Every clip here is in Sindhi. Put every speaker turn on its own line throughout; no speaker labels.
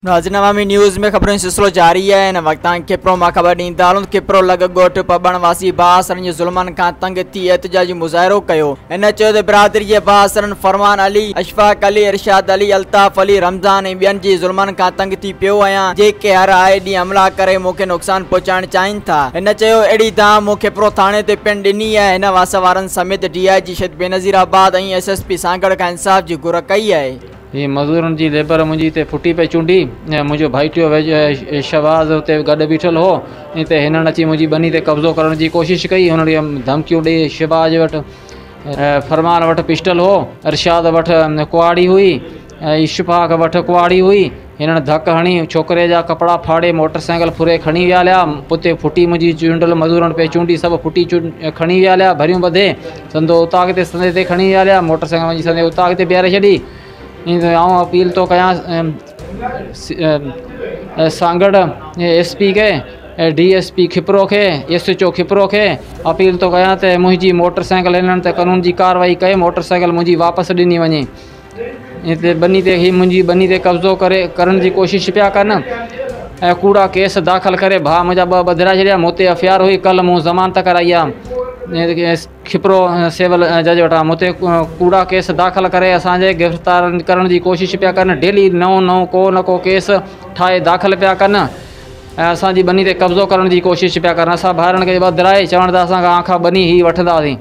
ناظرين عوامي نيوز ۾ خبرن جو سلسلو جاري آهي هن وقت تائين کپرو مان خبر ڏيندا هلون کپرو لڳ ڳوٺ پٻڻ واسي بااثرن جي ظلمن کان تنگ ٿي احتجاجي مظاهرو ڪيو هن چيو ته برادري جي بااثرن فرمان علي، اشفاق علي، ارشاد علي، الطاف علي، رمضان ۽ ٻين جي ظلمن کان تنگ ٿي پيو آهيان جيڪي هر آئي ڏينهن حملا ڪري مون کي نقصان پهچائڻ چاهين ٿا هن چيو اهڙي دانهن مون کپرو ٿاڻي تي پڻ ڏني آهي هن واس وارن سميت ڊي I جي شهيد بينظير آباد ۽ ايس ايس پي سانگهڙ کان انصاف جي گهر ڪئي آهي.
هي مزورن جي ليبر منهنجي تي ڦٽي پئي چونڊي ۽ منهنجو ڀائٽيو شهباز اتي گڏ بيٺل هو اتي هنن اچي منهنجي ٻني تي قبضو ڪرڻ جي ڪوشش ڪئي هنن کي ڌمڪيون ڏئي شهباز وٽ فرمان وٽ پسٽل هو ارشاد وٽ ڪهاڙي هئي ۽ اشفاق وٽ ڪهاڙي هئي هنن ڌڪ هڻي ڇوڪري جا ڪپڙا ڦاڙي موٽر سائيڪل ڦري کڻي ويا هليا اتي ڦٽي منهنجي چونڊل مزورن پئي چونڊي سڀ ڦٽي کڻي ويا هليا ڀريون ٻڌي سندو اوطاق تي سندي تي کڻي ويا هليا موٽر سائيڪل منهنجي سندي اوطاق تي بيهاري ڇڏي آئون اپيل ٿو ڪيان سانگهڙ ايس پي کي ڊي ايس پي کپرو کي ايس ايچ او کپرو کي اپيل ٿو ڪيان ته منهنجي موٽر سائيڪل هنن تي قانون جي ڪارروائي ڪئي موٽر سائيڪل منهنجي واپس ڏني وڃي هتي ٻني تي هي منهنجي ٻني تي قبضو ڪري ڪرڻ جي ڪوشش پيا ڪن ۽ ڪوڙا ڪيس داخل ڪري ڀاء منهنجا ٻه ٻڌرائي ڇڏيا مون تي ايف I R هئي ڪلهه مون ضمانت ڪرائي آهي کپرو سول جج وٽان مون تي ڪوڙا ڪيس داخل ڪري اسانجي گرفتار ڪرڻ جي ڪوشش پيا ڪن ڊيلي نئون نئون ڪو نه ڪو ڪيس ٺاهي داخل پيا ڪن ۽ اسانجي ٻني تي قبضو ڪرڻ جي ڪوشش پيا ڪن اسان ڀائرن کي ٻڌرائي چوڻ ته اسان کان کان ٻني هي وٺنداسين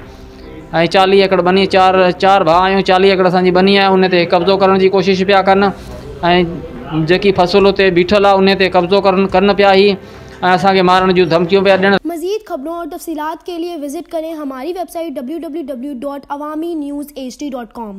۽ چاليهه ايڪڙ ٻني چار چار ڀاء آهيون چاليهه ايڪڙ اسان جي ٻني آهي ان تي قبضو ڪرڻ جي ڪوشش پيا ڪن ۽ جيڪي فصل اتي بيٺل آهي ان تي قبضو ڪرن ڪن پيا هي ۽ اسان کي مارڻ جون ڌمڪيون پيا ڏين.
مزيد خبرون اور تفصيلات کے لئے وزٽ ڪرين ھماري ويب سائيٽ www.awamiNewsHD.com.